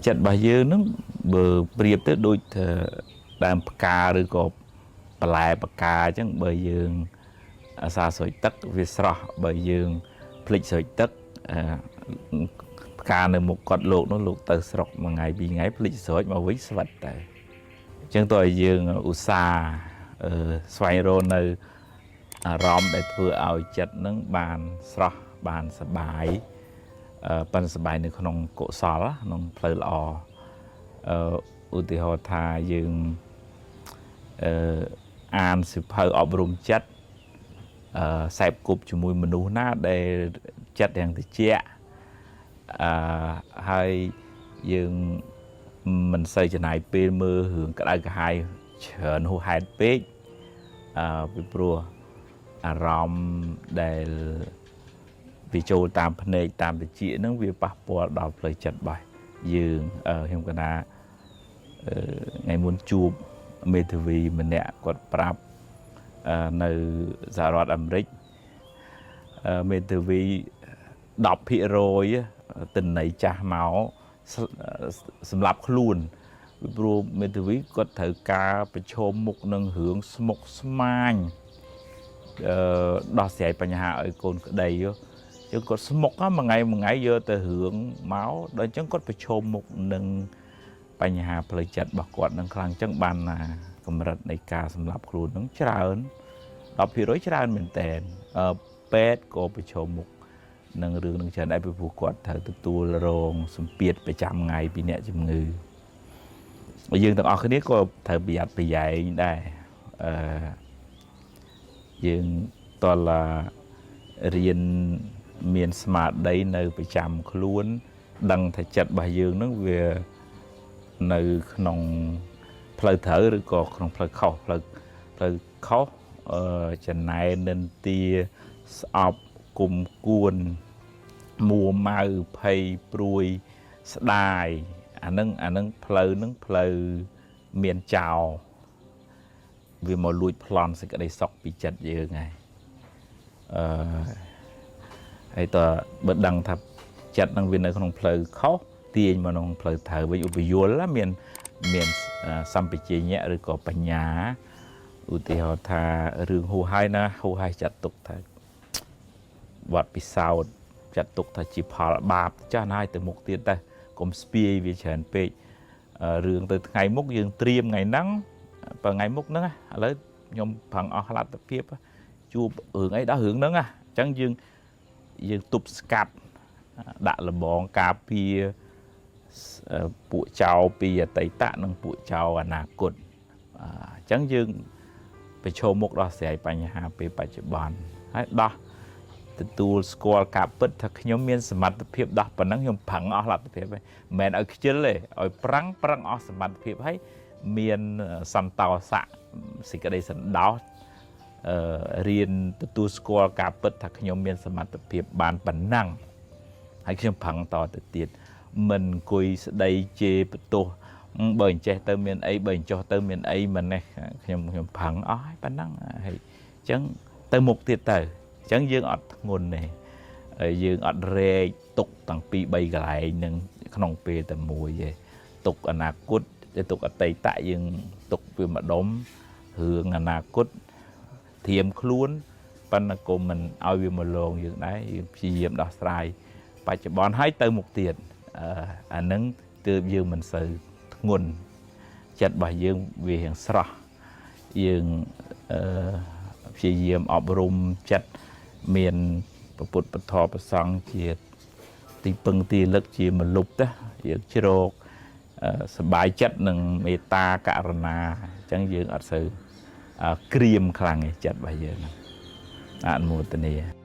ចិត្តរបស់យើងហ្នឹងបើប្រៀបទៅដូចថាដើមផ្កាឬក៏បន្លែបកាអញ្ចឹងបើយើងអាសាស្រោចទឹកវាស្រស់បើយើងភ្លេចស្រោចទឹកអឺផ្កានៅមុខគាត់លោកនោះលោកទៅស្រុកមួយថ្ងៃពីរថ្ងៃភ្លេចស្រោចមកវិញស្វិតទៅអញ្ចឹងតើឲ្យយើងឧស្សាហ៍អឺស្វែងរកនៅអារម្មណ៍ដែលធ្វើឲ្យចិត្តនឹងបានស្រស់បានសប្បាយ អឺប៉ិនសប្បាយនៅក្នុងកុសលក្នុងផ្លូវល្អអឺឧទាហរណ៍ថាយើងអឺអានសៀវភៅអប់រំចិត្តអឺសែបគប់ជាមួយមនុស្សណាដែលចិត្តយ៉ាងតិចអឺហើយយើងមិនសូវចំណាយពេលមើលរឿងក្តៅក្រហាយច្រើនហួសហេតុពេកអឺពីព្រោះអារម្មណ៍ដែល វាចូលតាមភ្នែកតាមត្រចៀកហ្នឹងវាប៉ះពាល់ដល់ផ្លូវចិត្តរបស់យើងអឺខ្ញុំកណាអឺថ្ងៃមុនជួបមេធាវីម្នាក់គាត់ប្រាប់អឺនៅសហរដ្ឋអាមេរិកអឺមេធាវី10%ទិន្នន័យចាស់មកសម្រាប់ខ្លួនពីព្រោះមេធាវីគាត់ត្រូវការប្រឈមមុខនឹងរឿងស្មុគស្មាញអឺដោះស្រាយបញ្ហាឲ្យកូនក្តី ចឹងគាត់ស្មុកមួយថ្ងៃមួយថ្ងៃយកទៅរឿងមកដល់អញ្ចឹងគាត់ប្រឈមមុខនឹងបញ្ហាផ្លូវចិត្តរបស់គាត់នឹងខ្លាំងអញ្ចឹងបានណាកម្រិតនៃការសម្លាប់ខ្លួននឹងច្រើន10%ច្រើនមែនតើពេទ្យក៏ប្រឈមមុខនឹងរឿងនឹងច្រើនដែរពីព្រោះគាត់ត្រូវទទួលរងសម្ពាធប្រចាំថ្ងៃពីអ្នកជំងឺយើងទាំងអស់គ្នាក៏ត្រូវប្រយ័ត្នប្រយែងដែរអឺយើងតលរៀនមានស្មារតីនៅប្រចាំខ្លួន ដឹងថាចិត្តរបស់យើងនឹងវានៅក្នុងផ្លូវត្រូវឬក៏ក្នុងផ្លូវខុសផ្លូវផ្លូវខុសអឺចំណែននិន្ទាស្អប់គុំគួនមួម៉ៅភ័យព្រួយស្ដាយអានឹងអានឹងផ្លូវនឹងផ្លូវមានចោលវាមកលួចប្លន់សេចក្តីសុខពីចិត្តយើងហើយអឺហើយតើបើដឹងថាចិត្តនឹងវានៅក្នុងផ្លូវខុសទាញមកក្នុងផ្លូវត្រូវវិញឧបយលមានមានសម្បជញ្ញៈឬក៏បញ្ញាឧទាហរណ៍ថារឿងហួសហើយណាហួសហើយចាត់ទុកថាវត្តពិសោធន៍ចាត់ទុកថាជាផលបាបចាស់ណាស់ទៅមុខទៀតទៅកុំស្ពាយវាច្រើនពេករឿងទៅថ្ងៃមុខយើងត្រៀមថ្ងៃហ្នឹងបើថ្ងៃមុខហ្នឹងឥឡូវខ្ញុំប្រឹងអស់លទ្ធភាពជួបរឿងអីដល់រឿងហ្នឹងអញ្ចឹងយើងយើងទប់ស្កាត់ដាក់លបងការពារពួកចោលពីអតីតនិងពួកចោលអនាគតអញ្ចឹងយើងប្រឈមមុខដោះស្រាយបញ្ហាពេលបច្ចុប្បន្នហើយដោះទទួលស្គាល់ការពិតថាខ្ញុំមានសមត្ថភាពដោះប៉ុណ្ណឹងខ្ញុំប្រឹងអស់លទ្ធភាពហើយមិនមែនឲ្យខ្ជិលទេឲ្យប្រឹងប្រឹងអស់សមត្ថភាពហើយមានសន្តោសៈសេចក្តីសន្តោសអឺរៀនទទួលស្គាល់ការពិតថាខ្ញុំមានសមត្ថភាពបានប៉ុណ្ណឹងហើយខ្ញុំប្រឹងតទៅទៀតមិនអង្គុយស្ដីជេរបន្ទោសបើអញ្ចេះទៅមានអីបើអញ្ចោះទៅមានអីមិននេះខ្ញុំខ្ញុំប្រឹងអស់ហើយប៉ុណ្ណឹងហើយអញ្ចឹងទៅមុខទៀតទៅអញ្ចឹងយើងអត់ធ្ងន់ទេយើងអត់រែកទុកតាំងពី3កន្លែងនឹងក្នុងពេលតែមួយទេទុកអនាគតទុកអតីតយើងទុកវាម្ដុំរឿងអនាគតត្រៀមខ្លួនប៉ុន្តែក៏មិនឲ្យវាមកលងយើងដែរយើងព្យាយាមដោះស្រាយបច្ចុប្បន្នហើយទៅមុខទៀតអានឹងទើបយើងមិនសូវធ្ងន់ចិត្តរបស់យើងវារៀងស្រស់យើងអឺព្យាយាមអប់រំចិត្តមានពុទ្ធពធប្រសង្ឃជាទីពឹងទីលឹកជាមលុបទៅយើងជ្រកសบายចិត្តនឹងមេត្តាករុណាអញ្ចឹងយើងអត់សូវក្រៀមខ្លាំងទេចិត្តរបស់យើងអនុមោទនា។